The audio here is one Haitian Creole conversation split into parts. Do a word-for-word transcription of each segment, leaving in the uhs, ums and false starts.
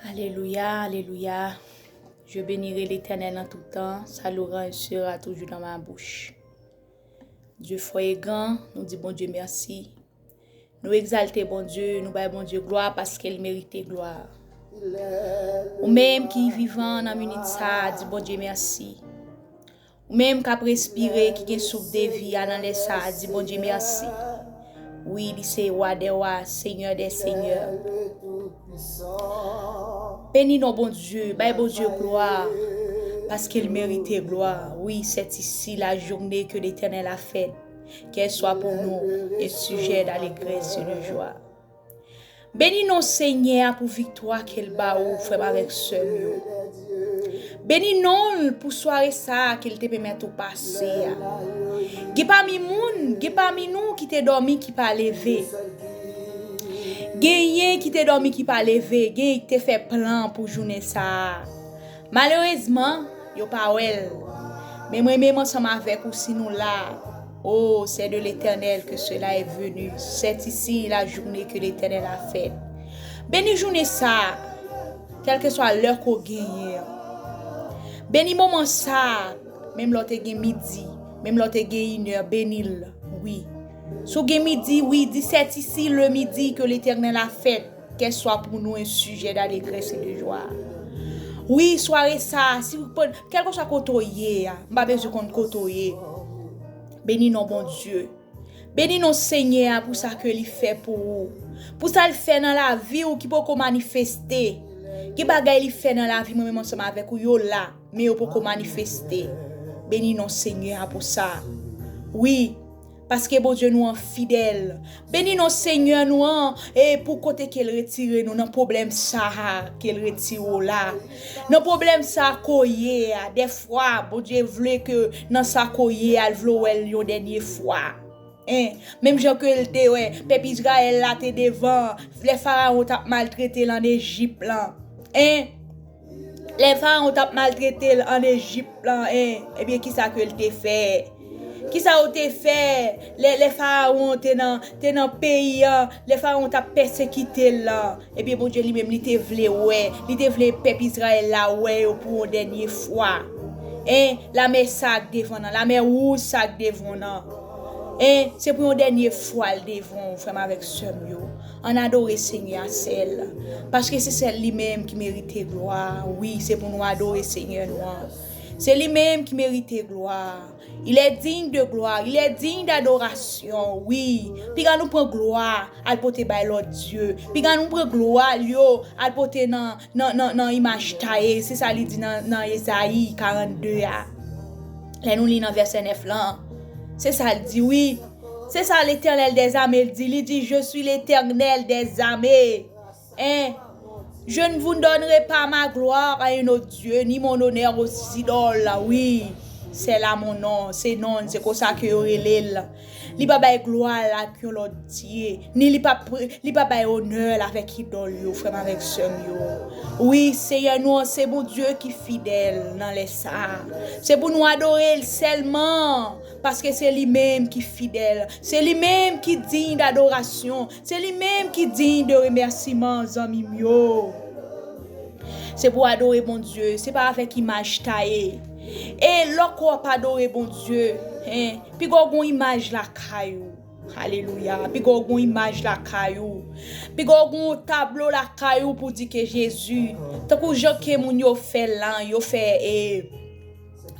Alelouya, alelouya. Je bénirai l'Éternel en tout temps, sa louange sera toujours dans ma bouche. Dieu fort et grand, nou di Bondye mèsi. Nou egzalte Bondye, nou bay Bondye glwa paske l merite glwa. Ou menm ki vivan nan minit sa a, di Bondye mèsi. Ou menm k ap respire, ki gen souf de vi a nan lè sa a, di Bondye mèsi. Wi, li se Wa dè wa, Senyè dè senyè. Beni non Bondye, bay Bondye glwa, paske l merite glwa. Wi, c'est ici la journée que l'Éternel a faite. Qu'elle soit pour nous un sujet d'allégresse et de joie. Beni non Senyè a pou viktwa ke l ba ou, frè m avèk sè m yo. Beni non l pou sware sa a ke l te pèmèt ou pase a. Gen pami moun, gen pami nou ki te dòmi ki pa leve. Genyen ki te dòmi ki pa leve, genyen ki te fè plan pou jounen sa a. Malerezman, yo pa wè l. Men mwen menm ansanm avèk ou, si nou la, oh, c'est de l'Éternel que cela est venu. C'est ici la journée que l'Éternel a faite. Beni jounen sa a, kèlkeswa lè ke w genyen an. Beni moman sa a, menm lè w te gen midi, menm lè w te gen inè, beni l, wi. Si w gen midi, wi, di c'est ici le midi que l'Éternel a faite. Qu'elle soit pour nous un sujet d'allégresse et de joie. Wi, sware sa a, si w pa, kèlkeswa kote w ye a, m pa bezwen konn kote w ye. Beni non Bondye. Beni non Senyè a pou sa ke li fè pou ou. Pou sa l fè nan lavi w ki poko manifeste. Gen bagay li fè nan lavi mwen menm ansanm avèk ou, yo la, men yo poko manifeste. Beni non Senyè a pou sa. Wi, paske Bondye nou an fidèl. Beni non Senyè nou an, e pou kote ke l retire nou nan pwoblèm sa a, ke l retire w la. Nan pwoblèm sa a ke w ye a, dèfwa, Bondye vle ke nan sa ke w ye a, l vle w wè l yon dènye fwa. En, menm jan ke l te wè, pèp Izrayèl la te devan, lè Farawon t ap maltrete l ann Ejip lan. En, lè Farawon t ap maltrete l ann Ejip lan, en, ebyen, kisa ke l te fè? Kisa yo te fè lè, lè Farawon te nan, te nan peyi an, lè Farawon t ap pèsekite l lan? Ebyen, Bondye li menm, li te vle wè, li te vle pèp Izrayèl la wè yo pou yon dènye fwa. En, lamè sa k devan nan, lamè wouj sa k devan nan. En, se pou yon dènye fwa l devan w, frè m avèk sè m yo. Ann adore Senyè a sèl. Paske se sèl li menm ki merite glwa. Wi, se pou nou adore Senyè nou an. Se li menm ki merite glwa. Il est digne de gloire, il est digne d'adoration, wi. Piga nou pran glwa al pote bay lòt dye. Piga nou pran glwa l yo al pote nan, nan, nan, nan imaj taye. Se sa li di nan, nan Ezayi karannde a. Lè nou li nan vèsè nèf lan, se sa l di, wi. Se sa Letènèl dèzame l di. Li di, Je suis l'Éternel des armées. En, Je ne vous donnerai pas ma gloire à un autre dieu, ni mon honneur aux idoles. Wi, c'est là mon nom, se non l, se konsa ke yo rele l. Li pa bay glwa l ak yon lòt dye, ni li pa pre-, li pa bay onè l avèk idòl yo, frè m avèk sè m yo. Wi, Seyè nou an, se Bondye ki fidèl nan lè sa a. Se pou nou adore l sèlman, paske se li menm ki fidèl, se li menm ki diy dadorasyon, se li menm ki diy de remèsiman, zanmi m yo. Se pou adore Bondye, se pa avèk imaj taye. E lòk w ap adore Bondye, en, piga w gon imaj lakay ou. Alelouya. Piga w gon imaj lakay ou. Piga w gon tablo lakay ou pou di ke Jezi. Tankou jan ke moun yo fè lan, yo fè, e,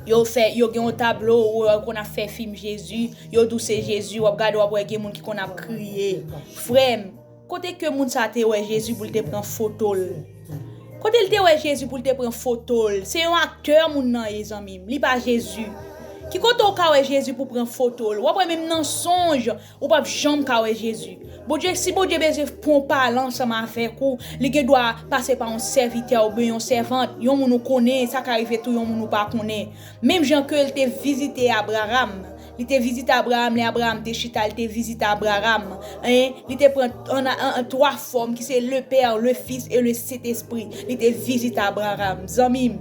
yo fè, yo gen yon tablo, ou konn ap fè fim Jezi, yo di w se Jezi, w ap gade, w ap wè gen moun ki konn ap kriye. Frè m, kote ke moun sa te wè Jezi pou l te pran foto l? Kote l te wè Jezi pou l te pran foto l? Se yon aktè moun nan ye, zanmi m. Li pa Jezi. Ki kote w ka wè Jezi pou pran foto l? W ap wè menm nan sonj, ou p ap janm ka wè Jezi. Bondye, si Bondye bezwen pran yon pale ansanm avèk ou, li gen dwa pase pa yon sèvitè oubyen yon sèvant, yon moun ou konnen, sa ka rive tou yon moun ou pa konnen. Menm jan ke l te vizite Abraram, li te vizite Abraram, lè Abraram te chita, li te vizite Abraram. En, li te pran an, an, an twa fòm ki se le Père, le Fils et le Saint-Esprit. Li te vizite Abraram. Zanmi m,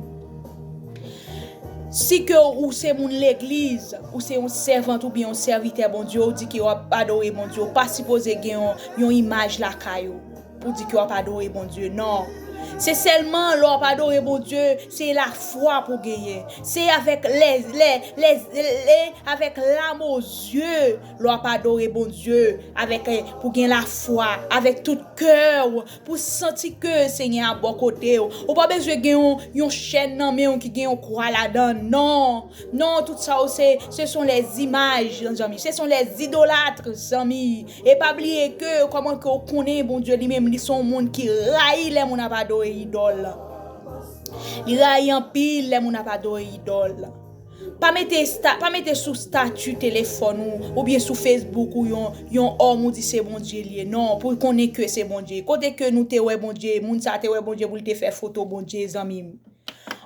si ke ou se moun legliz, ou se yon sèvant oubyen yon sèvitè Bondye, ou di ke w ap adore Bondye, ou pa sipoze gen yon, yon imaj lakay ou pou di ke w ap adore Bondye. Non. Se sèlman lè w ap adore Bondye, se lafwa pou w genyen. Se avèk lè, lè, lè, lè, avèk lam o zye, lè w ap adore Bondye, avèk, eh, pou gen lafwa, avèk tout kè w, pou santi ke Senyè a bò kote w. Ou pa bezwen gen yon, yon chèn nan men w ki gen yon kwa ladan, non. Non, tout sa yo se, ce sont les images, zanmi. Ce sont les idolâtres, zanmi. E pa bliye ke kòman ke w konnen Bondye li menm, li se yon moun ki rayi lè moun ap adore idòl. Li rayi anpil lè moun ap adore idòl. Pa mete sta-, pa mete sou stati telefòn ou, oubyen sou Facebook ou yon, yon òm ou di se Bondye li ye. Non, pou konnen ke se Bondye. Kote ke nou te wè Bondye, moun sa te wè Bondye pou li te fè foto Bondye, zanmi m.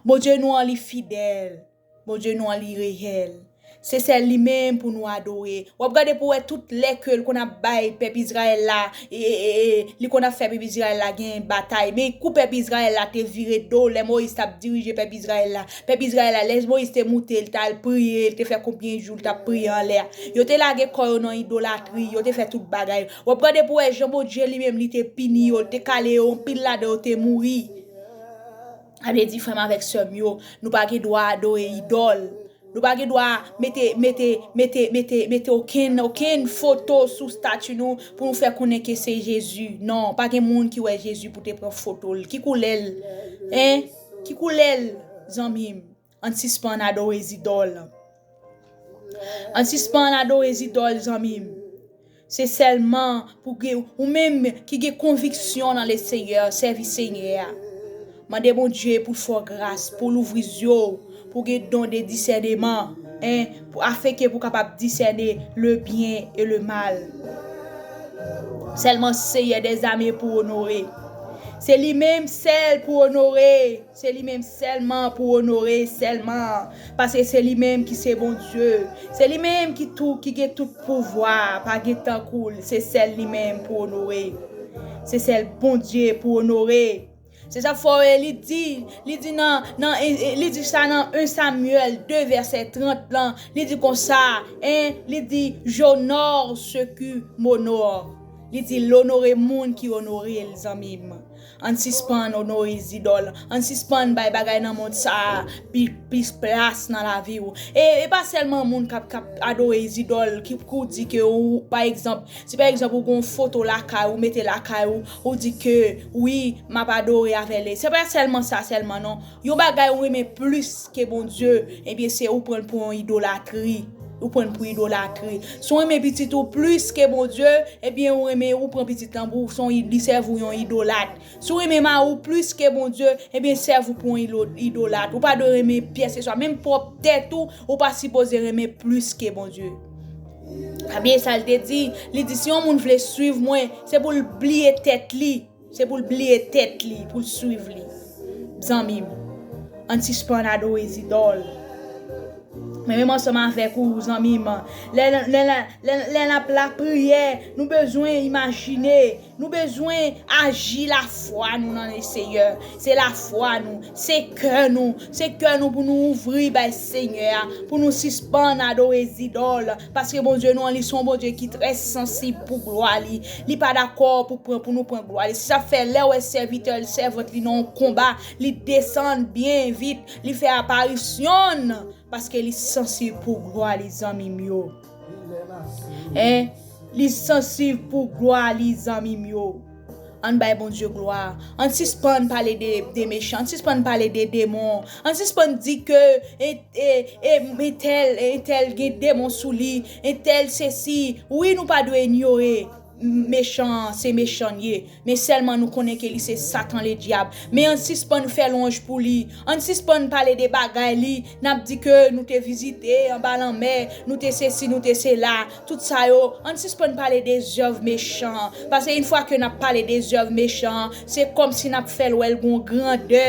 Bondye nou an li fidèl. Bondye nou an li reyèl. Se sèl li menm pou nou adore. W ap gade pou wè tout lè ke l konn ap bay pèp Izrayèl la, e, e, e, e, li konn ap fè pèp Izrayèl la gen batay. Men kou pèp Izrayèl la te vire do, lè Moyiz t ap dirije pèp Izrayèl la, pèp Izrayèl la, lè Moyiz te moute, l t al priye, l te fè konbyen jou l t ap priye anlè a. Yo te lage kò yo nan idolatri, yo te fè tout bagay. W ap gade pou wè jan Bondye li menm li te pini yo, l te kale yo, anpil ladan yo te mouri. Sa vle di, frè m avèk sè m yo, nou pa gen dwa adore idòl. Nou pa gen dwa mete, mete, mete, mete, mete okenn, okenn foto sou stati nou pou nou fè konnen ke se Jezi. Non, pa gen moun ki wè Jezi pou te pran foto l. Ki koulè l? Hein? Ki koulè l, zanmi m? Ann sispann adore zidòl. Ann sispann adore zidòl, zanmi m. Se sèlman pou gen, ou menm ki gen konviksyon nan Leseyè, sèvi Senyè a. Mande Bondye pou l fè w gras, pou l ouvri zye w, pou w gen don de disèneman, en, pou, afenke pou w kapab disène le byen e le mal. Sèlman Seyè dèzame pou onore. Se li menm sèl pou onore. Se li menm sèlman pou onore sèlman. Paske se li menm ki se Bondye. Se li menm ki tou, ki gen tout pouvwa. Pa gen tankou l. Se sèl li menm pou onore. Se sèl Bondye pou onore. Se sa fè w, e li di, li di nan, nan, e, e, li di sa nan en Samyèl de vèsè trant lan. Li di konsa, en, li di, j'honore ceux qui m'honorent. Li di, l onore moun ki onore l, zanmi m. Ann sispann onore zidòl. Ann sispann bay bagay nan mond sa a pi, plis plas nan lavi w. E, e pa sèlman moun k ap, k ap adore zidòl ki, ki w di ke ou, pa egzanp, si pa egzanp ou gen yon foto lakay ou, mete lakay ou, ou di ke, wi, m ap adore avè l. Se pa sèlman sa sèlman, non. Yon bagay ou renmen plis ke Bondye, ebyen, se ou pran l pou yon idolatri. Ou pran l pou idolatri. Si w renmen pitit ou plis ke Bondye, ebyen, ou renmen, ou pran pitit lan pou, se yon, li sèvi w yon idolat. Si w renmen mari w plis ke Bondye, ebyen, sèvi w pou yon ilo-, idolat. Ou pa dwe renmen pyès ke swa. Menm pwòp tèt ou, ou pa sipoze renmen plis ke Bondye. Sa byen sa l te di, li di, si yon moun vle swiv mwen, se pou l bliye tèt li. Se pou l bliye tèt li, pou l swiv li. Zanmi m, ann sispann adore zidòl. Men menm ansanm avèk ou, zanmi m, lè, lè, lè, lè, lè n ap lapriyè, nou bezwen imajine, nou bezwen aji lafwa nou nan Seyè. Se lafwa nou, se kè nou, se kè nou pou nou ouvri bay Senyè a, pou nou sispann adore zidòl. Paske Bondye nou an, li se yon Bondye ki trè sansib pou glwa li. Li pa dakò pou pran, pou nou pran glwa li. Se sa k fè lè w wè sèvitè l, sèvant li nan yon konba, li desann byen vit, li fè aparisyon l, paske li sansib pou glwa li, zanmi m yo. En, li sansib pou glwa li, zanmi m yo. Ann bay Bondye glwa. Ann sispann pale de, de mechan. Ann sispann pale de demon. Ann sispann di ke e, e, e, entèl, entèl gen demon sou li. Entèl sesi. Wi, nou pa dwe inyore mechan an, se mechan l ye. Men sèlman nou konnen ke li se Satan Ledyab. Men ann sispann fè lwanj pou li. Ann sispann pale de bagay li. N ap di ke nou te vizite anba lanmè, nou te sesi, nou te sela. Tout sa yo, ann sispann pale de zèv mechan an. Paske yon fwa ke n ap pale de zèv mechan an, se kòmsi n ap fè l wè l gon grandè.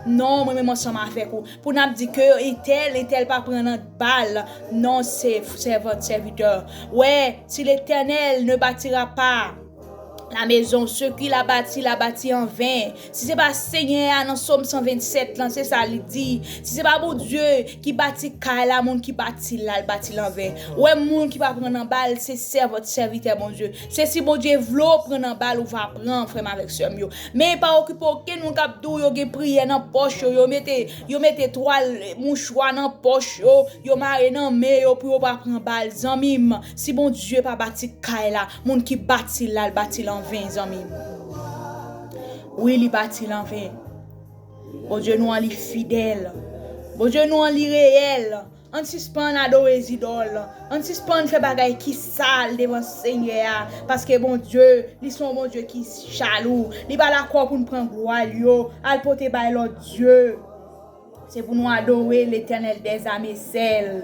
Non, mwen menm ansanm avèk ou. Pou n ap di ke entèl, entèl pa pran nan bal. Non, se sèvant, sèvitè. Ouais, si l'Éternel ne bâtira pas La maison, ce qu'il a bâti, l'a bâti en vain. Si se pa Senyè a nan Sòm san vennsèt lan, se sa li di. Si se pa Bondye ki bati kay la, moun ki bati l la, l bati l anven. Ou wè moun ki pa pran nan bal, se sèvant, sèvitè Bondye. Se si Bondye vle w pran nan bal, ou va pran, frè m avèk sè m yo. Men pa okipe okenn moun k ap di w yo gen priyè nan pòch yo, yo mete, yo mete twal, mouchwa nan pòch yo, yo mare nan men yo pou yo pa pran bal. Zanmi m, si Bondye pa bati kay la, moun ki bati l la, l bati l anven, zanmi m. Wi, li bati l anven. Bondye nou an, li fidèl. Bondye nou an, li reyèl. Ann sispann adore zidòl. Ann sispann fè bagay ki sal devan Senyè a. Paske Bondye, li se yon Bondye ki jalou. Li pa dakò pou n pran glwa l yo, al pote bay lòt dye. Se pou nou adore Letènèl dèzame sèl.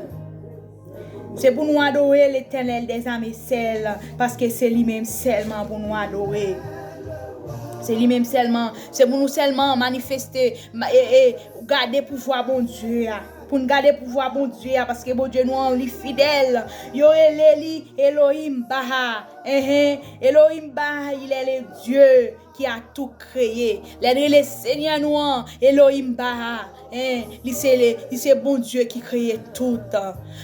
Se pou nou adore Letènèl dèzame sèl, paske se li menm sèlman pou nou adore. Se li menm sèlman, se pou nou sèlman manifeste, ma- e, e, gade pouvwa Bondye a. Pou n gade pouvwa Bondye a, paske Bondye nou an, li fidèl. Yo rele li Elohim Baha. Enhen, Elohim Baha, il est le Dieu qui a tout créé. Lè n rele Senyè nou an, Elohim Baha, en, li se le, li se Bondye ki kreye tout.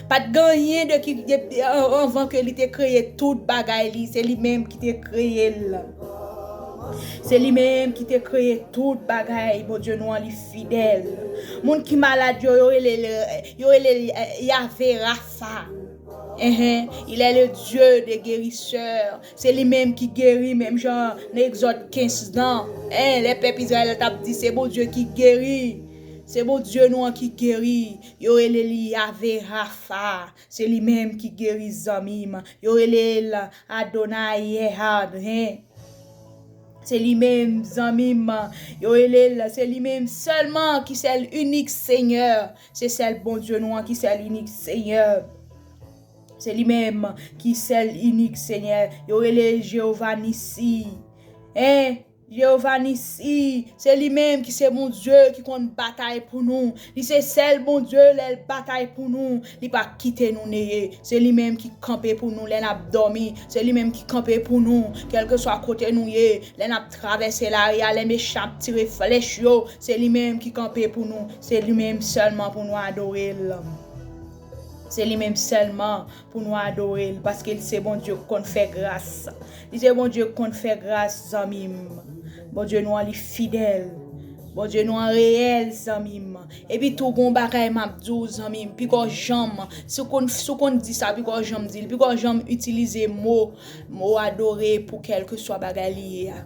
Pa t gen anyen de ki, de, an- anvan ke li te kreye tout bagay li, se li menm ki te kreye l. Se li menm ki te kreye tout bagay, Bondye nou an, li fidèl. Moun ki malad yo, yo rele l, yo rele l, eh, Yahvé Rapha. Enhen, il est le Dieu des guérisseurs. Se li menm ki geri, menm jan nan Egzòd kenz lan. En, lè pèp Izrayèl t ap di, se Bondye ki geri. Se Bondye nou an ki geri. Yo rele li Yahvé Rapha. Se li menm ki geri, zanmi m. Yo rele l Adonai Ehad, en. Se li menm, zanmi m. Yo rele l, se li menm sèlman ki sèl inik Senyè. Se sèl Bondye nou an ki sèl inik Senyè. Se li menm ki sèl inik Senyè. Yo rele l Jewova Nisi. En, Jewova Nisi, se li menm ki se Bondye ki konn batay pou nou. Li se sèl Bondye, lè l batay pou nou, li pa kite nou neye. Se li menm ki kanpe pou nou lè n ap dòmi. Se li menm ki kanpe pou nou, kèlkeswa kote nou ye. Lè n ap travèse lari a, lè mechan ap tire flèch yo, se li menm ki kanpe pou nou. Se li menm sèlman pou nou adore l. Se li menm sèlman pou nou adore l, paske li se Bondye ki konn fè gras. Li se Bondye ki konn fè gras, zanmi m. Bondye nou an, li fidèl. Bondye nou an reyèl, zanmi m. Epi tou, gon bagay m ap di w, zanmi m, piko janm, si w konn, si w konn di sa, piko janm di l, piko janm itilize mo, mo adore pou kèlkeswa bagay li ye a.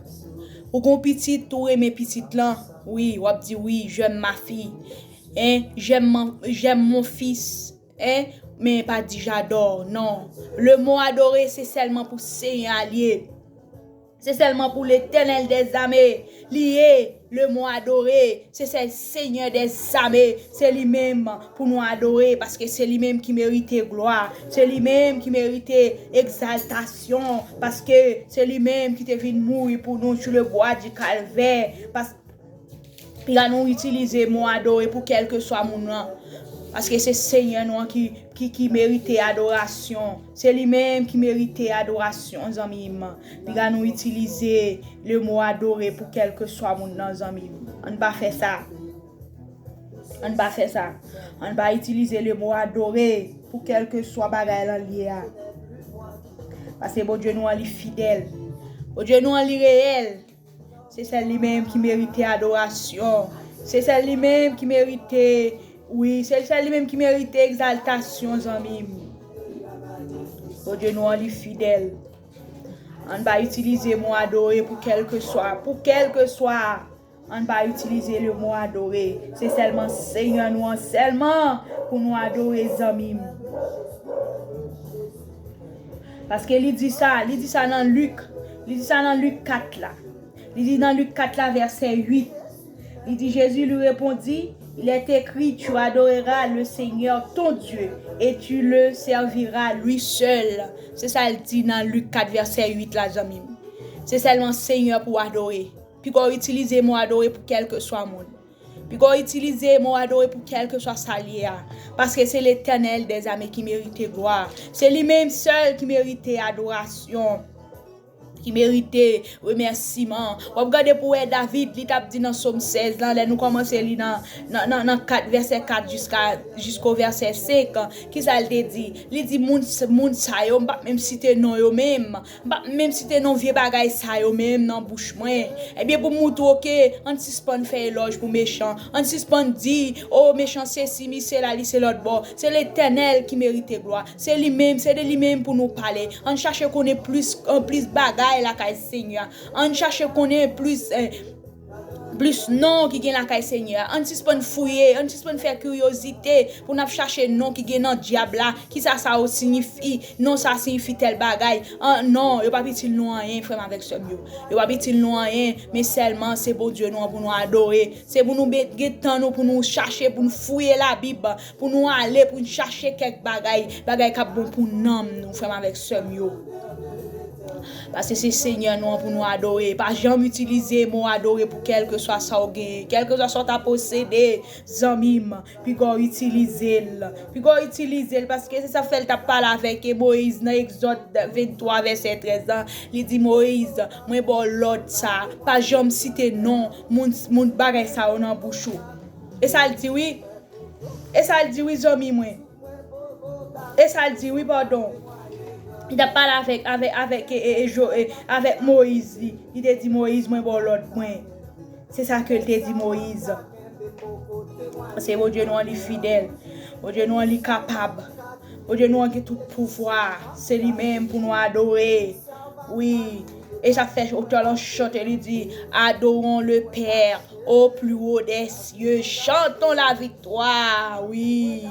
Ou gon pitit, ou renmen pitit lan, wi, w ap di, wi, j'aime ma fille. En, j'aime mon, j'aime mon fils. En, men pa di j'adore, non. Le mo adore, se sèlman pou Senyè a li ye. Se sèlman pou Letènèl dèzame li ye. Le mo adore, se sèl Senyè dèzame. Se li menm pou nou adore, paske se li menm ki merite glwa. Se li menm ki merite egzaltasyon, paske se li menm ki te vin mouri pou nou sou le bwa di Kalvè. Pas- Piga nou itilize mo adore pou kèlkeswa moun nan. Paske se Senyè nou an ki, ki, ki merite adorasyon. Se li menm ki merite adorasyon, zanmi m. Piga nou itilize le mo adore pou kèlkeswa moun nan, zanmi m. Ann pa fè sa. Ann pa fè sa. Ann pa itilize le mo adore pou kèlkeswa bagay lan li ye a. Paske Bondye nou an, li fidèl. Bondye nou an, li reyèl. Se sèl li menm ki merite adorasyon. Se sèl li menm ki merite, wi, se sèl li menm ki merite egzaltasyon, zanmi m. Bondye nou an, li fidèl. Ann pa itilize mo adore pou kèlkeswa, pou kèlkeswa. Ann pa itilize le mo adore. Se sèlman Senyè nou an sèlman pou nou adore, zanmi m. Paske li di sa, li di sa nan Lik. Li di sa nan Lik kat la. Li di nan Lik kat la, vèsè uit. Li di, Jésus lui répondit, il est écrit, tu adoreras le Seigneur ton Dieu et tu le serviras lui seul. Se sa l di nan Lik kat, vèsè uit la, zanmi m. Se sèlman Senyè pou w adore. Piga w itilize mo adore pou kèlkeswa moun. Piga w itilize mo adore pou kèlkeswa sa l ye a. Paske se Letènèl dèzame ki merite glwa. Se li menm sèl ki merite adorasyon. ki merite remèsiman. W ap gade pou wè David, li t ap di nan Sòm sèz lan, lè nou kòmanse li nan, nan, nan, nan kat, vèsè kat jiska, jisko vèsè senk, kisa l te di? Li di, moun, moun sa yo, m p ap menm site non yo menm. M p ap menm site non vye bagay sa yo menm nan bouch mwen. Ebyen, pou m moutre w ke, ann sispann fè elòj pou mechan. Ann sispann di, o, mechan se si, mi se la, li se lòt bò. Se Letènèl ki merite glwa. Se li menm, se de li menm pou nou pale. Ann chache konnen plis, an plis bagay lakay Senyè a. Ann chache konnen plis, eh, plis non ki gen lakay Senyè a. Ann sispann fouye, ann sispann fè kiryozite pou n ap chache non ki gen nan dyab la. Kisa sa yo siyifi? Non sa siyifi tèl bagay. An, non, yo p ap itil nou anyen, frè m avèk sè m yo. Yo p ap itil nou anyen, men sèlman se Bondye nou an pou nou adore. Se pou nou met, gen tan nou pou nou chache, pou nou fouye Labib, pou nou ale, pou nou chache kèk bagay, bagay k ap bon pou nanm nou, frè m avèk sè m yo. Paske se Senyè nou an pou nou adore. Pa janm itilize mo adore pou kèlkeswa sa w genyen, kèlkeswa sa w ta posede, zanmi m. Piga w itilize l. Piga w itilize l, paske se sa fè l t ap pale avèk Moyiz nan Egzòd venntwa, vèsè trèz lan. Li di, Moyiz, mwen ba w lòd sa. Pa janm site non moun, moun bagay sa yo nan bouch ou. E sa l di, wi. E sa l di, wi, zanmi mwen. E sa l di, wi, padon. Li t ap pale avèk, avèk, avèk, e, e, e, Jo-, e, avèk Moyiz, li. Li te di, Moyiz, mwen ba w lòd mwen. Se sa ke l te di Moyiz. Paske Bondye nou an, li fidèl. Bondye nou an, li kapab. Bondye nou an gen tout pouvwa. Se li menm pou nou adore. Wi. E sa fè otè lan chante, li di, Adorons le Père au plus haut des cieux. Chantons la victoire. Wi.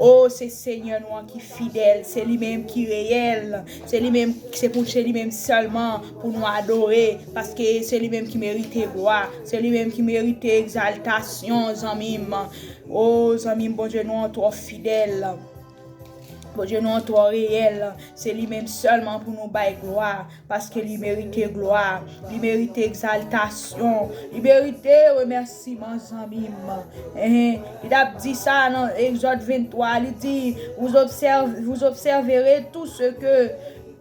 O, se Senyè nou an ki fidèl, se li menm ki reyèl, se li menm, se pou, se li menm sèlman pou nou adore, paske se li menm ki merite glwa, se li menm ki merite egzaltasyon, zanmi m. O, zanmi m, Bondye nou an twò fidèl. Bondye nou an twò reyèl, se li menm sèlman pou nou bay glwa. Paske li merite glwa, li merite egzaltasyon, li merite remèsiman, zanmi m. Hein, li t ap di sa nan Egzòd venntwa, li di, vous observe, vous observerez tout ce que,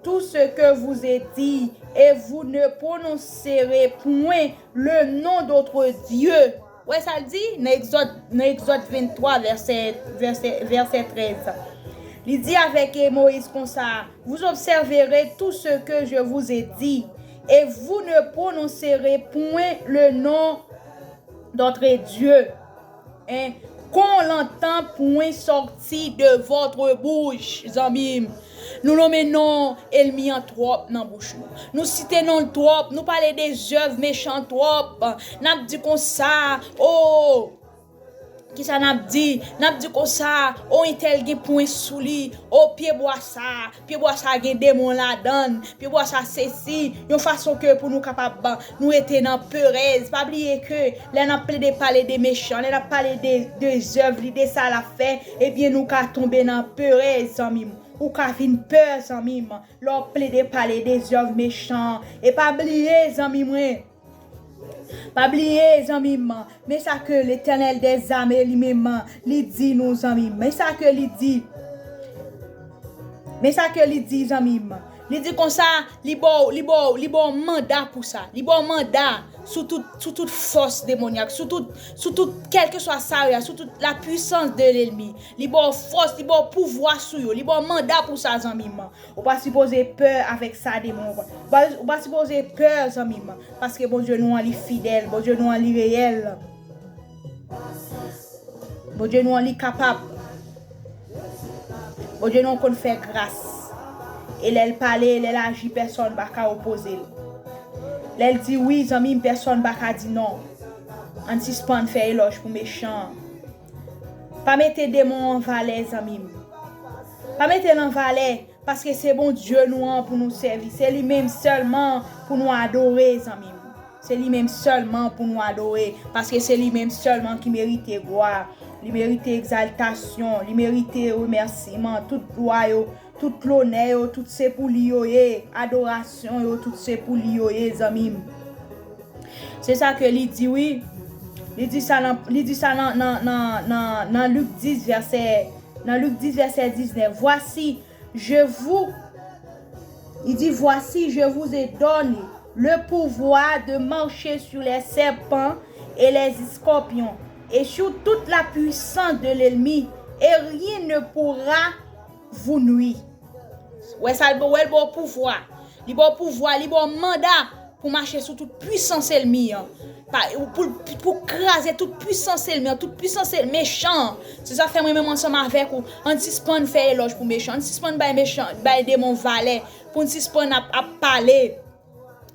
tout ce que vous ai dit, et vous ne prononcerez point le nom d'autre Dieu. Wè sa l di nan Egzòd, nan Egzòd venntwa, vèsè, vèsè, vèsè trèz. Li di avèk Moyiz konsa, Vous observerez tout ce que je vous ai dit, et vous ne prononcerez point le nom d'autre Dieu, hein, qu'on l'entend point sortir de votre bouche, zanmi m. Nou nonmen non ènmi an twòp nan bouch nou. Nou site non l twòp, nou pale de zèv mechan twòp. N ap di konsa, o, kisa n ap di? N ap di konsa, o, entèl gen pwen sou li, o, pyebwa sa, pyebwa sa gen demon ladan l, pyebwa sa sesi, yon fason ke pou nou kapab, nou rete nan perèz. Pa bliye ke lè n ap plede pale de mechan, lè n ap pale de, de zèv li, de sa l ap fè, ebyen nou ka tonbe nan perèz, zanmi m. Ou ka vin pè, zanmi m, lè w plede pale de zèv mechan. E pa bliye, zanmi mwen, pa bliye, zanmi m, men sa ke Letènèl dèzame li menm, li di nou, zanmi m. Men sa ke li di. Men sa ke li di, zanmi m. Li di konsa, li ba w, li ba w, li ba w manda pou sa. Li ba w manda sou tout, sou tout fòs demonyak, sou tout, sou tout, kèlkeswa sa yo ye, sou tout la puissance de l'ennemi. Li ba w fòs, li ba w pouvwa sou yo, li ba w manda pou sa, zanmi m. Ou pa sipoze pè avèk sa, demon. Ou pa, ou pa, ou pa sipoze pè, zanmi m, paske Bondye nou an, li fidèl, Bondye nou an, li reyèl. Bondye nou an, li kapab. Bondye nou an konn fè gras. E lè l pale, lè l aji, pèsonn pa ka opoze l. Lè l di wi, zanmi m, pèsonn pa ka di non. Ann sispann fè elòj pou mechan an. Pa mete demon an valè, zanmi m. Pa mete l an valè, paske se Bondye nou an pou nou sèvi. Se li menm sèlman pou nou adore, zanmi m. Se li menm sèlman pou nou adore, paske se li menm sèlman ki merite glwa, li merite egzaltasyon, li merite remèsiman, tout glwa yo, tout lonè yo, tout se pou li yo ye, adorasyon yo, tout se pou li yo ye, zanmi m. Se sa ke li di, wi. Li di sa nan, li di sa nan, nan, nan, nan, nan Lik dis, vèsè, nan Lik dis, vèsè diznèf. Voici, je vous, Il dit, voici, je vous ai donné le pouvoir de marcher sur les serpents et les scorpions et sur toute la puissance de l'ennemi, et rien ne pourra vous nuire. Wè sa, l ba w pouvwa. Li ba w pouvwa, li ba w manda pou mache sou tout pwisans ènmi an. Pou, pou kraze tout pwisans ènmi an, tout pwisans mechan an. Se sa fè mwen menm ansanm avèk ou, ann sispann fè elòj pou mechan, ann sispann bay mechan, bay demon valè, pou n sispann ap, ap pale.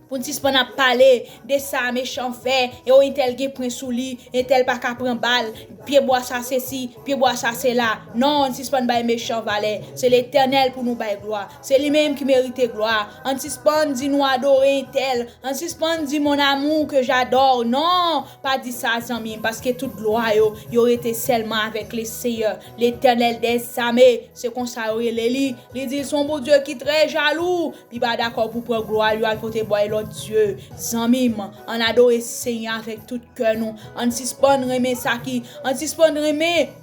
Pou n sispann ap pale de sa mechan fè, e o entèl gen pwen sou li, entèl pa ka pran bal, pyebwa sa se si, pyebwa sa se la. Non, ann sispann bay mechan valè. Se Letènèl pou nou bay glwa. Se li menm ki merite glwa. Ann sispann di nou adore entèl. Ann sispann di mon amour que j'adore. Non, pa di sa zanmi m, paske tout glwa yo, yo rete sèlman avèk le Seyè, Letènèl dèzame. Se konsa yo rele li. Li di l se yon Bondye ki trè jalou. Li pa dakò pou pran glwa l yo al pote bay lòt dye. Zanmi m, ann adore Senyè avèk tout kè nou. Ann sispann renmen sa ki, ann sispann renmen,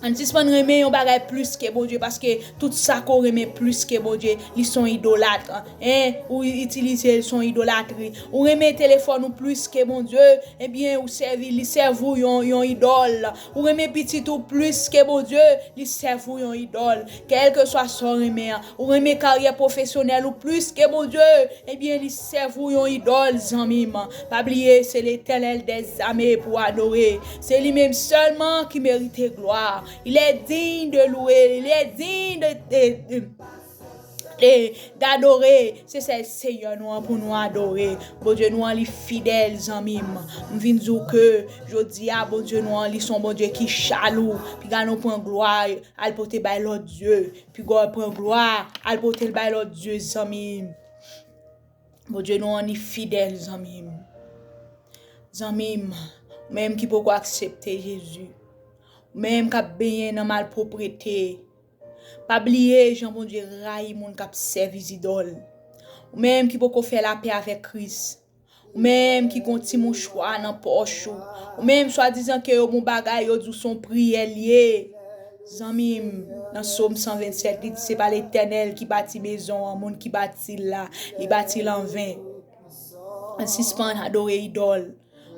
ann sispann renmen yon bagay plis ke Bondye, paske tout sa ke w renmen plis ke Bondye, li se yon idolat. En, ou itilize l se yon idolatri. Ou renmen telefòn ou plis ke Bondye, ebyen, ou sèvi, li sèvi w yon, yon idòl. Ou renmen pitit ou plis ke Bondye, li sèvi w yon idòl. Kèlkeswa sa w renmen an, ou renmen karyè pwofesyonèl ou plis ke Bondye, ebyen, li sèvi w yon idòl, zanmi m. Pa bliye, se Letènèl dèzame pou adore. Se li menm sèlman ki merite glwa. Il est digne de louer, il est digne de, de, de, de, d'adorer. Se sèl Seyè nou an pou nou adore. Bondye nou an, li fidèl, zanmi m. M vin di w ke jodi a, Bondye nou an, li se yon Bondye ki jalou. Piga nou pran glwa al pote bay lòt dye. Piga w pran glwa al pote l bay lòt dye, zanmi m. Bondye nou an, li fidèl, zanmi m. Zanmi m, ou menm ki poko aksepte Jezi, ou menm k ap benyen nan malpwoprete, pa bliye jan Bondye rayi moun k ap sèvi zidòl. Ou menm ki poko fè lapè avèk Kris, ou menm ki gon ti mouchwa nan pòch ou, ou menm swadizan ke yo bon bagay, yo di w se yon priyè l ye. Zanmi m, nan Sòm san vennsèt, li di se pa Letènèl ki bati mezon an, moun ki bati l la, li bati l anven. Ann sispann adore idòl.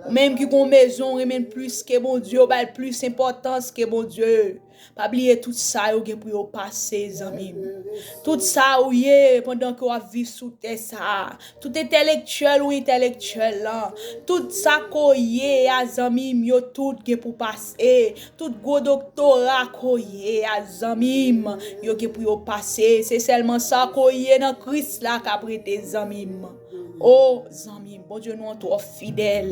Ou menm ki gon mezon, ou renmen l plis ke Bondye, ou ba l plis enpòtans ke Bondye. Pa bliye tout sa yo gen pou yo pase, zanmi m. Tout sa ou ye pandan ke w ap viv sou tè sa a. Tout entèlektyèl ou entèlektyèl lan. Tout sa ke w ye a, zanmi m, yo tout gen pou pase. Tout gwo doktora ke w ye a, zanmi m, yo gen pou yo pase. Se sèlman sa ke w ye nan Kris la k ap rete, zanmi m. O, zanmi m, Bondye nou an twò fidèl.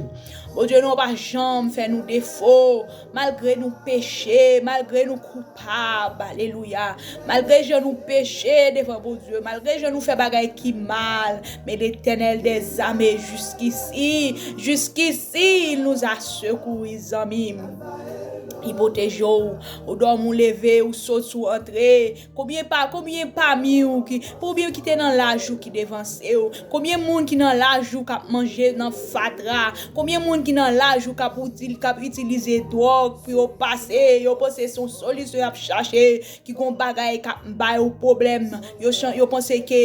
Bondye nou an pa janm fè nou defo. Malgre nou peche, malgre nou koupab, alelouya. Malgre jan nou peche devan Bondye, malgre jan nou fè bagay ki mal, men Letènèl dèzame jiskisi, jiskisi, il nous a secourus, zanmi m. Li pwoteje w, ou dòmi, ou leve, ou soti, ou antre. Konbyen pa, konbyen pami w ki, konbyen ki te nan laj ou ki devanse w? Konbyen moun ki nan laj ou k ap manje nan fatra? Konbyen moun ki nan laj ou k ap itil-, k ap itilize dwòg pou yo pase, yo panse se yon solisyon y ap chache, ki gon bagay k ap ba yo pwoblèm, yo chan-, yo panse ke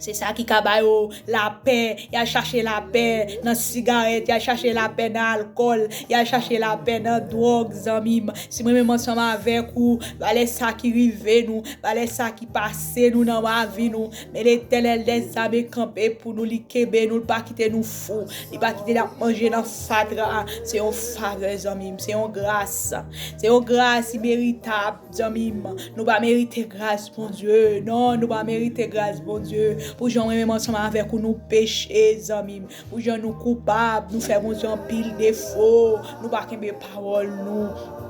se sa ki ka ba yo lapè, y al chache lapè nan sigarèt, y al chache lapè nan alkòl, y al chache lapè nan dwòg, zanmi m. Si mwen menm ansanm avèk ou, valè sa ki rive nou, valè sa ki pase nou nan lavi nou, men Letènèl dèzame kanpe pou nou, li kenbe nou, li pa kite nou fou, li pa kite n ap manje nan fatra. Se yon favè, zanmi m, se yon gras. Se yon gras imeritab, zanmi m. Nou pa merite gras Bondye. Non, nou pa merite gras Bondye. Pou jan mwen menm ansanm avèk ou, nou peche, zanmi m. Pou jan nou koupab, nou fè Bondye anpil defo. Nou pa kenbe pawòl nou.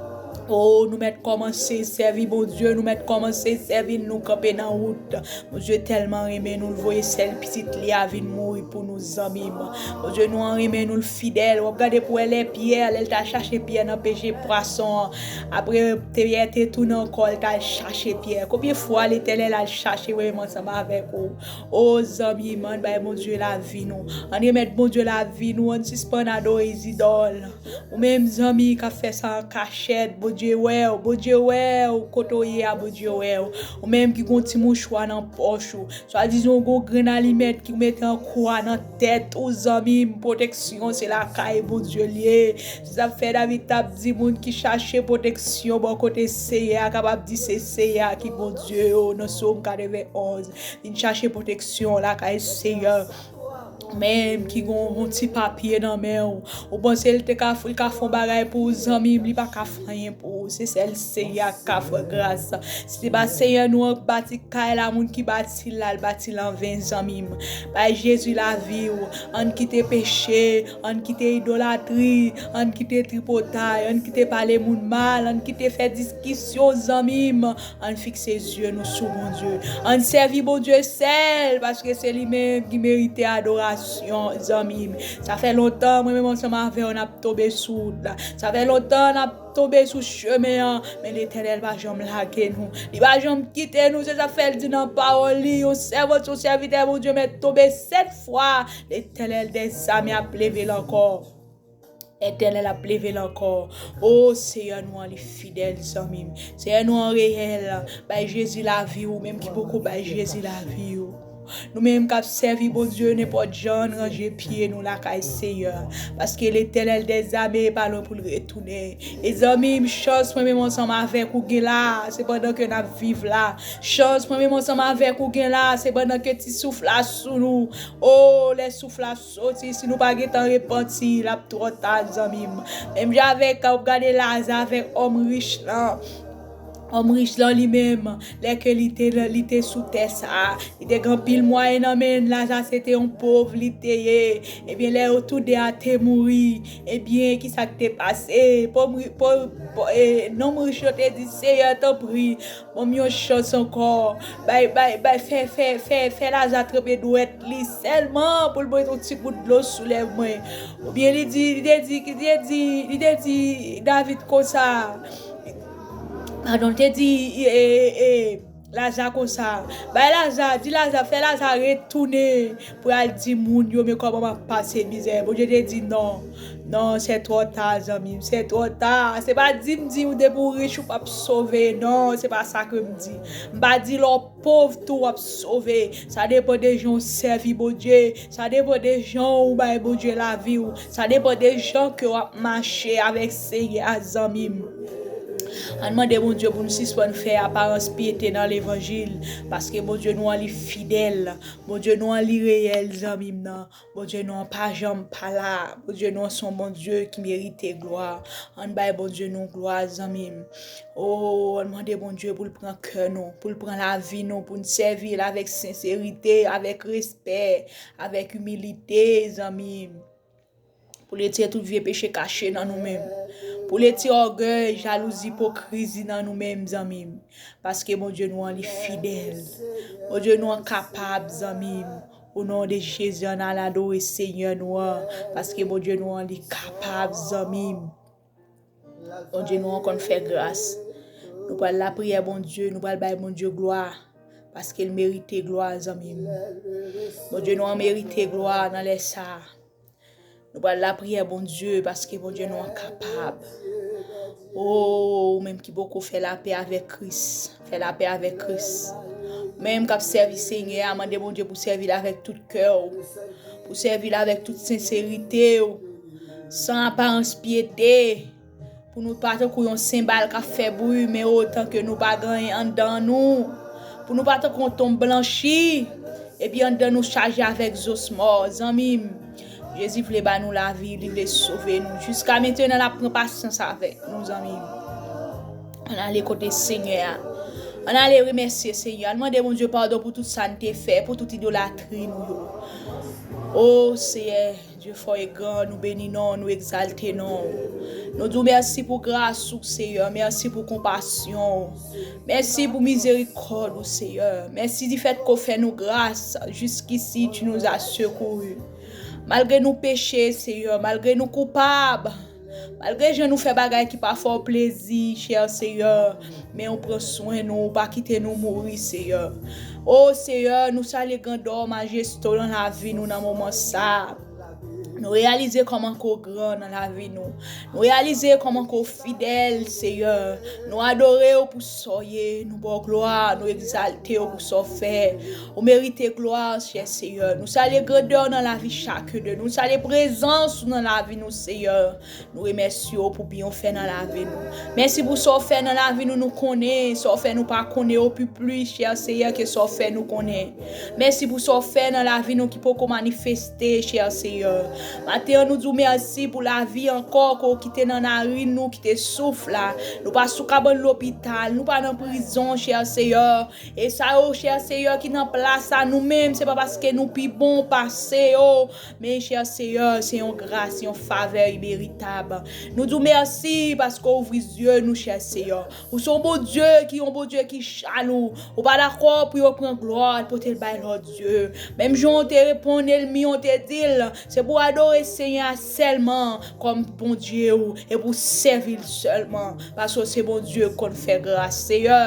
O, nou mèt kòmanse sèvi Bondye, nou mèt kòmanse sèvi l, nou kanpe nan wout. Bondye tèlman renmen nou, l voye sèl pitit li a vin mouri pou nou, zanmi m. Bondye nou an renmen nou, l fidèl. W ap gade pou w wè lè Pyè, lè l t al chache Pyè nan peche pwason an. Apre, Pyè te tounen ankò, l t al chache Pyè. Konbyen fwa Letènèl al chache mwen menm ansanm avèk ou? O, zanmi m, ann bay Bondye lavi nou. Ann remèt Bondye lavi nou, ann sispann adore zidòl. Ou menm zanmi k ap fè sa an kachèt, Bondye Bondye wè w, Bondye wè w, kote w ye a, Bondye wè w. Ou menm ki gon ti mouchwa nan pòch ou, swadizan w gon grenn alimèt ki w mete an kwa nan tèt ou, zanmi m, pwoteksyon se lakay Bondye l ye. Se sa k fè David t ap di, moun ki chache pwoteksyon bò kote Seyè a kapab di se Seyè a ki Bondye yo, nan Sòm katrevenn onz. Vin chache pwoteksyon lakay Seyè. Menm ki gon yon ti papye nan men w, ou panse l te ka, li ka fè yon bagay pou ou, zanmi m, li pa ka fè anyen pou ou. Se sèl Seyè a k ka fè gras. Si se pa Seyè nou an k bati kay la, moun ki bati l la, l bati l anven, zanmi m. Bay Jezi lavi w. Ann kite peche, ann kite idolatri, ann kite tripotay, ann kite pale moun mal, ann kite fè diskisyon, zanmi m. Ann fikse zye nou sou Bondye. Ann sèvi Bondye sèl, paske se li menm ki merite adorasyon, zanmi m. Sa fè lontan, mwen menm ansanm avè w, n ap tonbe sou wout la. Sa fè lontan, n ap tonbe sou chemen an, men Letènèl pa janm lage nou. Li pa janm kite nou, se sa k fè l di nan pawòl li, yon sèvant, yon sèvitè Bondye mèt tonbe sèt fwa, Letènèl dèzame ap leve l ankò. Letènèl ap leve l ankò. O, Seyè nou an, li fidèl, zanmi m. Seyè nou an reyèl. Bay Jezi lavi w, ou menm ki poko bay Jezi lavi w. Nou menm k ap sèvi Bondye, nenpòt jan n ranje pye nou lakay Seyè. Paske Letènèl dèzame pa lwen pou l retounen. E zanmi m, chans mwen menm ansanm avèk ou gen la, se pandan ke n ap viv la. Chans mwen menm ansanm avèk ou gen la, se pandan ke ti souf la sou nou. O, lè souf la soti, si nou pa gentan repanti, l ap twò ta, zanmi m. Menm jan avèk, w ap gade Laza avèk òm rich lan. Òm rich lan li menm, lè ke li te, li te sou tè sa a, li te gen anpil mwayen nan men l. Laza se te yon pòv li te ye. Ebyen, lè yo tou de a te mouri, ebyen, ki sa k te pase? Pòv, pòv, pòv, e, nonm rich yo te di, Seyè, tanpri, ban m yon chans ankò. Bay, bay, bay, fè, fè, fè, fè Laza tranpe dwèt li sèlman pou l mete yon ti gout dlo sou lèv mwen. Oubyen li di, li te di, li te di, li te di David konsa. Padon, li te di, e, e, e, Laza konsa. Bay Laza, di Laza, fè Laza retounen pou y al di moun yo, men kòman m ap pase mizè. Bondye te di, non. Non, c'est trop tard, zanmi m, c'est trop tard. Se pa di m di w depi w rich ou p ap sove. Non, se pa sa ke m di. M pa di lè w pòv tou w ap sove. Sa depann de jan w sèvi Bondye. Sa depann de jan w bay Bondye lavi w. Sa depann de jan ke w ap mache avèk Seyè a, zanmi m. Ann mande Bondye pou nou sispann fè aparans pyete nan levanjil, paske Bondye nou an li fidèl. Bondye nou an li reyèl, zanmi m nan. Bondye nou an pa janm pa la. Bondye nou an se yon Bondye ki merite glwa. Ann bay Bondye nou glwa, zanmi m. O, ann mande Bondye pou l pran kè nou, pou l pran lavi nou, pou n sèvi l avèk senserite, avèk respè, avèk imilite, zanmi m. Pou l retire tout vye peche kache nan nou menm. Pou l retire ògèy, jalouzi, ipokrizi nan nou menm, zanmi m. Paske Bondye nou an li fidèl. Bondye nou an kapab, zanmi m. O non de Jezi, ann al adore Senyè nou an. Paske Bondye nou an li kapab, zanmi m. Bondye nou an konn fè gras. Nou pral lapriyè Bondye, nou pral bay Bondye glwa. Paske l merite glwa, zanmi m. Bondye nou an merite glwa nan lè sa a. Nou pral lapriyè Bondye, paske Bondye nou an kapab. O, ou menm ki poko fè lapè avèk Kris, fè lapè avèk Kris. Ou menm k ap sèvi Senyè a, mande Bondye pou sèvi l avèk tout kè w, pou sèvi l avèk tout senserite w, san aparans pyete. Pou nou pa tankou yon senbal k ap fè bri, men otan ke nou pa gen anyen anndan nou. Pou nou pa tankou yon tonm blanchi, epi anndan nou chaje avèk zòs mò, zanmi m. Jezi vle ba nou lavi, li vle sove nou. Jiska mentenan, l ap pran pasyans avèk nou, zanmi m. Ann ale kote Senyè a. Ann ale remèsye Senyè a. Ann mande Bondye padon pou tout sa n te fè, pou tout idolatri nou yo. O Seyè, Dye fò e gran, nou beni non w, nou egzalte non w. Nou di w mèsi pou gras ou, Seyè. Mèsi pou konpasyon w. Mèsi pou mizerikòd ou, Seyè. Mèsi difèt ke w fè nou gras. Jusqu'ici, tu nous as secourus. Malgre nou peche, Seyè, malgre nou koupab, malgre jan nou fè bagay ki pa fè w plezi, chè Seyè, men w pran swen nou, w pa kite nou mouri, Seyè. O Seyè, nou salye grandè w, majeste w nan lavi nou nan moman sa a. Nou reyalize kòman ke w gran nan lavi nou. Nou reyalize kòman ke w fidèl, Seyè. Nou adore w pou sa w ye, nou ba w glwa, nou egzalte w pou sa w fè. Ou merite glwa, chè Seyè. Nou salye grandè w nan lavi chak de nou. Nou salye prezans ou nan lavi nou, Seyè. Nou remèsye w pou byen w fè nan lavi nou. Mèsi pou sa w fè nan lavi nou, nou konnen. Sa w fè nou pa konnen, o pi plis, chè Seyè, ke sa w fè nou konnen. Mèsi pou sa w fè nan lavi nou ki poko manifeste, chè Seyè. Maten an, nou di w mèsi pou lavi ankò ke w kite nan narin nou, kite souf la. Nou pa sou kabann lopital, nou pa nan prizon, chè Seyè. E sa yo, chè Seyè, ki nan plas sa, nou menm, se pa paske nou pi bon pase yo. Men, chè Seyè, se yon gras, yon favè imeritab. Nou di w mèsi paske w ouvri zye nou, chè Seyè. Ou se yon Bondye ki, yon Bondye ki jalou. Ou pa dakò pou yo pran glwa, pote l bay lòt dye. Menm jan w te reponn ènmi w, te di l, se pou w adore Senyè a sèlman kòm Bondye w e pou w sèvi l sèlman, paske w se Bondye k konn fè gras, Seyè.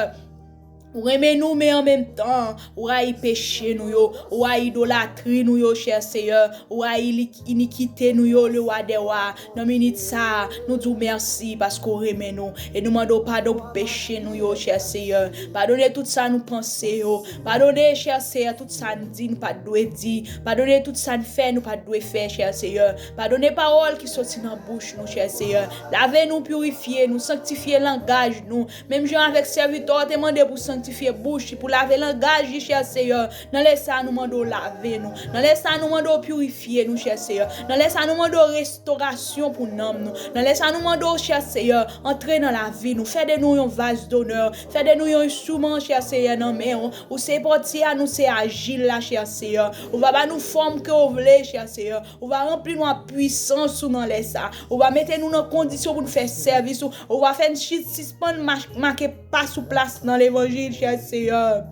Ou renmen nou, men an menm tan, ou rayi peche nou yo, ou rayi idolatri nou yo, chè Seyè, ou rayi li- inikite nou yo, le wa dè wa. Nan minit sa a, nou di w mèsi paske w renmen nou. E nou mande w padon pou peche nou yo, chè Seyè. Padone tout sa nou panse yo. Padone, chè Seyè, tout sa n di nou pa t dwe di. Padone tout sa n fè nou pa t dwe fè, chè Seyè. Padone pawòl ki soti nan bouch nou, chè Seyè. Lave nou, pirifye nou, sanktifye langaj nou. Menm jan avèk sèvitè w te mande pou sanktifye bouch li, pou lave langaj li, chè Seyè. Nan lè sa a, nou mande w lave nou. Nan lè sa a, nou mande w pirifye nou, chè Seyè. Nan lè sa a, nou mande w restorasyon pou nanm nou. Nan lè sa a, nou mande w, chè Seyè, antre nan lavi nou. Fè de nou yon vaz donè. Fè de nou yon enstriman, chè Seyè, nan men w. Ou se pòtye a, nou se ajil la, chè Seyè. Ou va ba nou fòm ke w vle, chè Seyè. Ou va ranpli nou ak pwisans ou nan lè sa. Ou va mete nou nan kondisyon pou nou fè sèvis ou. Ou va fè n chi- sispann mach- make pa sou plas nan levanjil, chè Seyè.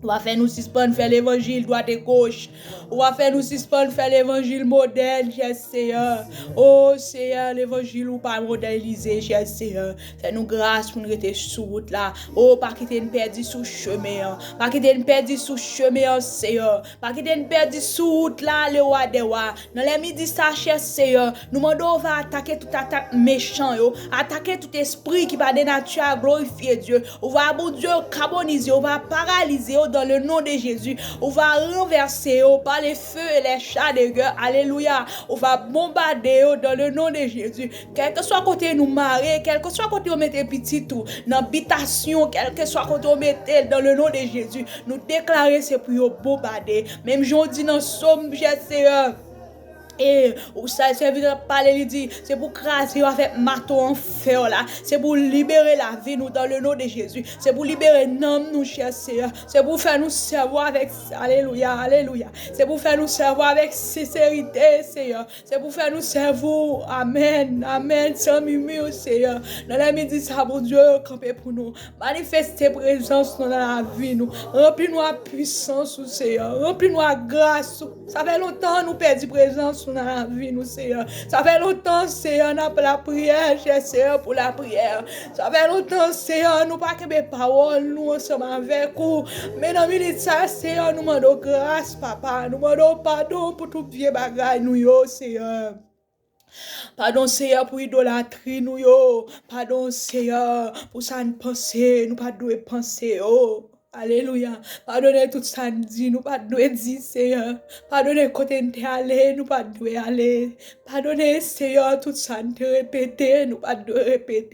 Ou va fè nou sispann fè levanjil dwat e goch. Ou va fè nou sispann fè levanjil modèn, chè Seyè. O Seyè, levanjil ou pa modèlize, chè Seyè. Fè nou gras pou n rete sou wout la. O, pa kite n pèdi sou chemen an. Pa kite n pèdi sou chemen an, Seyè. Pa kite n pèdi sou wout la, le wa dè wa. Nan lè midi sa, chè Seyè, nou mande w va atake tout atak mechan yo, atake tout espri ki pa de nati a glorifye Dye. Ou va, Bondye, kabonize, ou va paralize yo dans le nom de Jésus. Ou va ranvèse yo par le feu et les chars de guerre. Alelouya. Ou va bonbade yo dans le nom de Jésus. Kèlkeswa kote nou mare, kèlkeswa kote yo mete pitit ou, nan bitasyon, kèlkeswa kote yo mete l, dans le nom de Jésus, nou deklare se pou yo bonbade. Menm jan w di nan Sòm, chè Seyè, e ou sa sèvitè ap pale, li di, se pou kraze yo avèk mato an fè la. Se pou libere lavi nou dans le nom de Jésus. Se pou libere nanm nou, chè Seyè. Se pou fè nou sèvi w avèk, alelouya, alelouya. Se pou fè nou sèvi w avèk senserite, Seyè. Se pou fè nou sèvi w. Amèn, amèn, san mimi, Seyè. Nan lè midi sa, Bondye, kanpe pou nou. Manifeste prezans nou nan lavi nou. Ranpli nou ak pwisans ou, Seyè. Ranpli nou ak gras ou. Sa fè lontan nou pèdi prezans ou nan lavi nou, Seyè. Sa fè lontan, Seyè, n ap lapriyè, chè Seyè, pou lapriyè. Sa fè lontan, Seyè, nou pa kenbe pawòl nou ansanm avèk ou. Men nan minit sa, Seyè, nou mande w gras, papa. Nou mande w padon pou tout vye bagay nou yo, Seyè. Padon, Seyè, pou idolatri nou yo. Padon, Seyè, pou sa n panse, nou pa t dwe panse yo. Alelouya. Padone tout sa n di, nou pa t dwe di, Seyè. Padone kote n te ale, nou pa t dwe ale. Padone, Seyè, tout sa n te repete, nou pa t dwe repete.